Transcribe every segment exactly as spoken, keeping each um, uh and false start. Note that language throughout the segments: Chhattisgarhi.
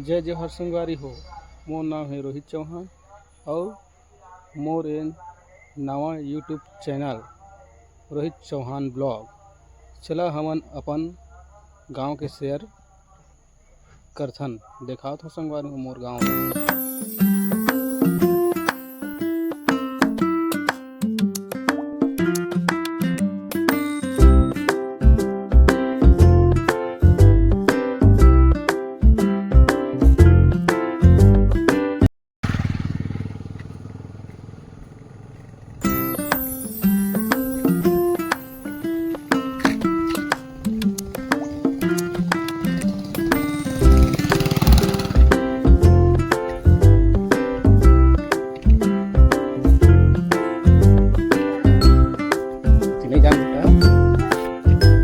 जय जोहार संगवारी हो, मोर नाम हे रोहित चौहान अउ मोर ए नवा YouTube channel Rohit Chauhan blog, चला हमन अपन गांव के शेयर करथन। देखावत हो संगवारी हो मोर गांव ल।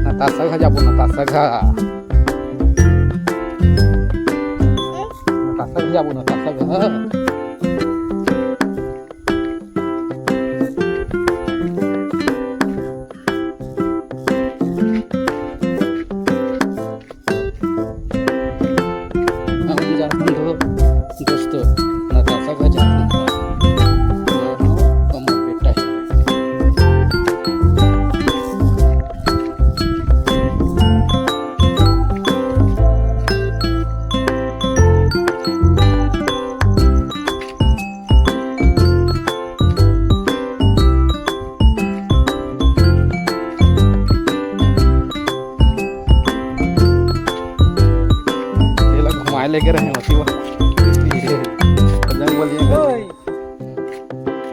नताशा घर जाबो, नताशा घर। नताशा घर जाबो, नताशा घर। हम जाथन दो दोस्तों, नताशा घर जाथन। कमर बेटा है। तेला घुमाए लेके रहे होती वो। बजरंग बली। ओए।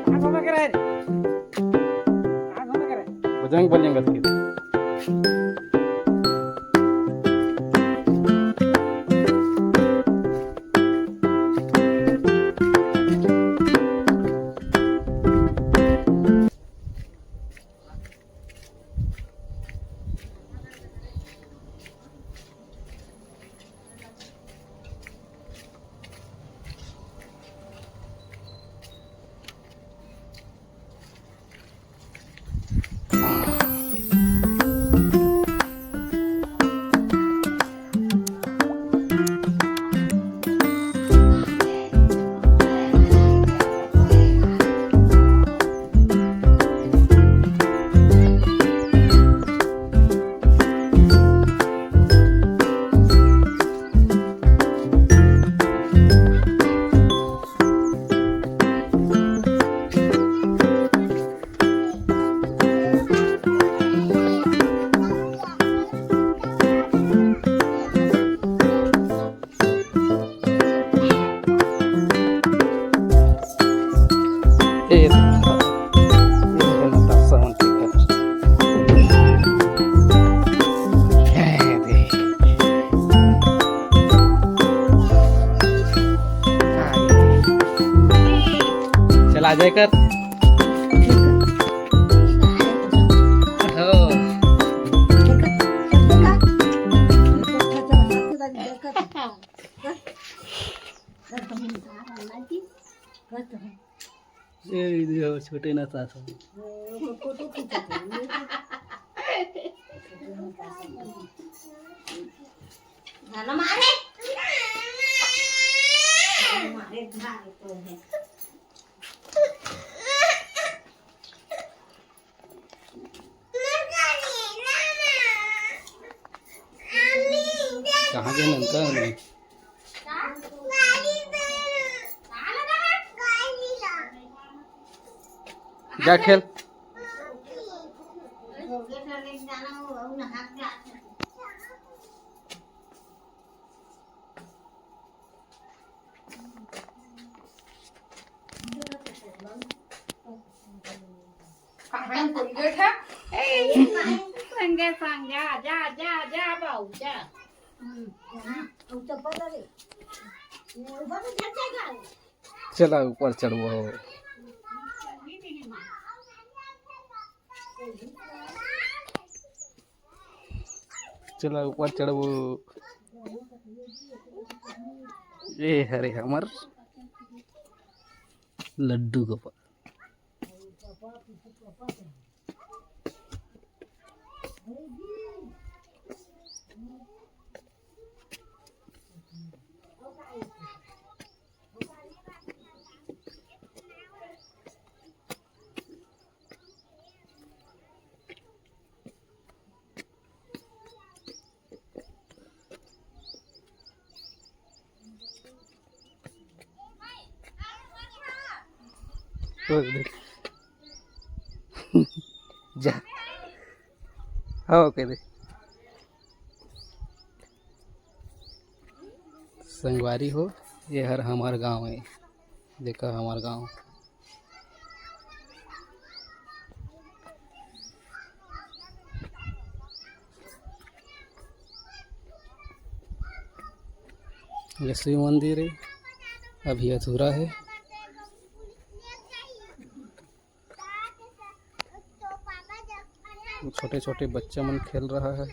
कहाँ घूमे के रहे रे? कहाँ घूमे के रहे? बजरंग बली अंगत के। ए, ये नताशा मन के घर। ए, दे। चला जाए कर। हो। ए, ये छोटे नताशा। कहाँ के नंतर? जा खेल। कहाँ कोलगेट है? ए, संगे संग जा, जा, जा, जा, बाऊ, जा। चला ऊपर चढ़बो। चला ऊपर चढ़बो। ए हरे हमर लड्डू गोपाल। तो देख। जा। हाँ, ओके दे। संगवारी हो, ये हर हमार गांव है। देखा हमार गांव। ये शिव मंदिर है, अभी अधूरा है। छोटे छोटे बच्चा मन खेल रहा है।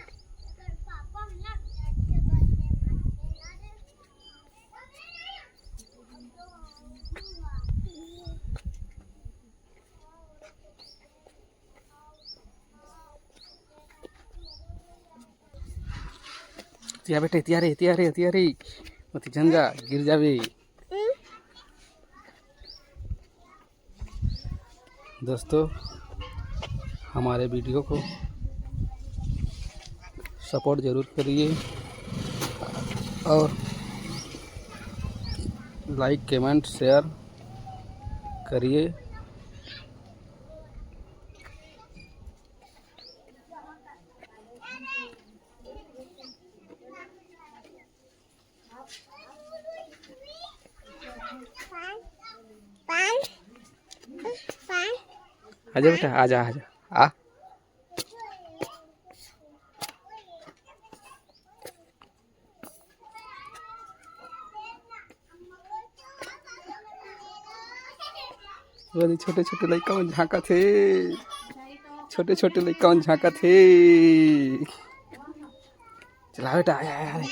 तिया बेटे, तिया रे, तिया रे, तिया रे। मत झन जा, गिर जाबे। दोस्तों, हमारे वीडियो को सपोर्ट ज़रूर करिए और लाइक, कमेंट, शेयर करिए। आजा बेटा, आजा, आजा, आ। अरे छोटे छोटे लइका मन झांकत हे, छोटे छोटे लइका मन झांकत हे। चला बेटा, आय, आय, आय।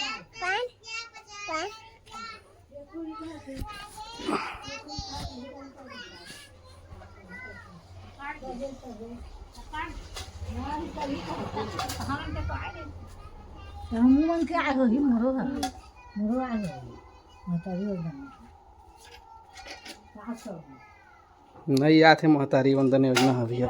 हमू मन के आए होही, मोरो ह, मोरो आए होही। महतारी वंदन योजना। नहीं आत हे महतारी वंदन योजना ह भैया।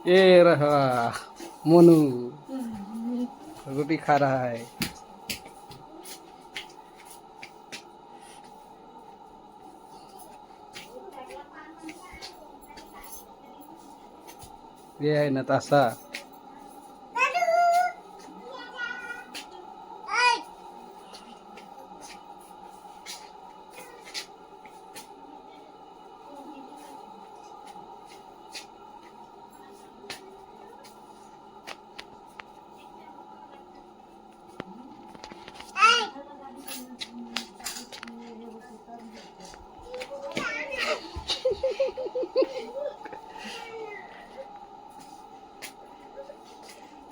ए रहा मोनू, रोटी खा रहा है। ये है नताशा।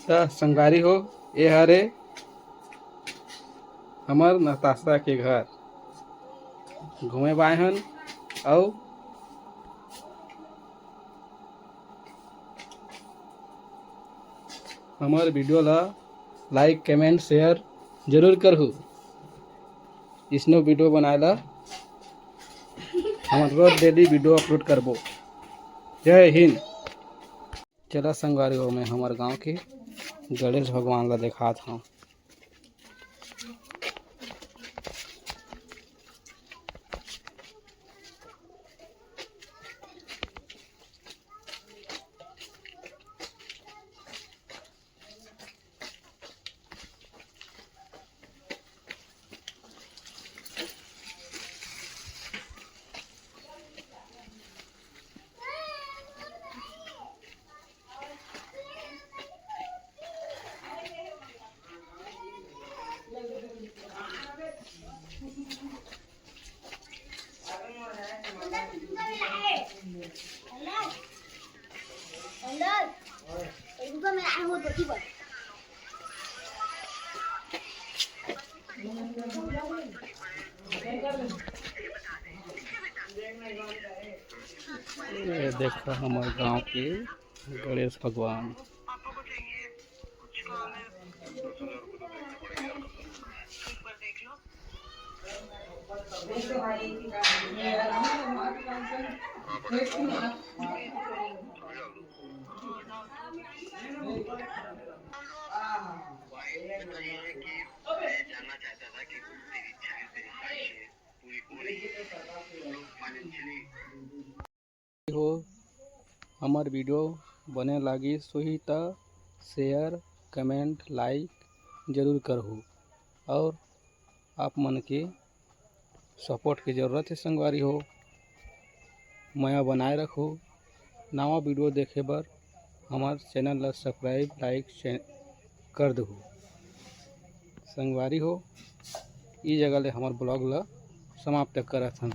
त संगवारी हो, ए हरे हमर नताशा के घर। घूमे बाय हन अउ हमर वीडियो ला like, comment, share जरूर करहू। इसनो वीडियो बनाए ला हमन रोज डेली वीडियो अपलोड करबो। जय हिंद। चला संगवारी हो, मैं हमर गांव के गणेश भगवान ला देखात हूँ। ये देखो हमर गांव के गणेश भगवान। वाइफ, तो ये है कि मैं जानना चाहता था कि तेरी इच्छा है, तेरी ख्वाहिश है, पूरी हो रही है? तुम लोग फाइनेंशियली हो, हमर वीडियो बने लागिस होही त शेयर, कमेंट, लाइक जरूर करहू और आप मन के सपोर्ट के जरूरत है संगवारी हो। मया बनाए रखो। नवा वीडियो देखे बर हमर चैनल ला सब्सक्राइब, लाइक, शे-, कर दहू। संगवारी हो, ई जगह ले हमर ब्लॉग ला समाप्त करत हन।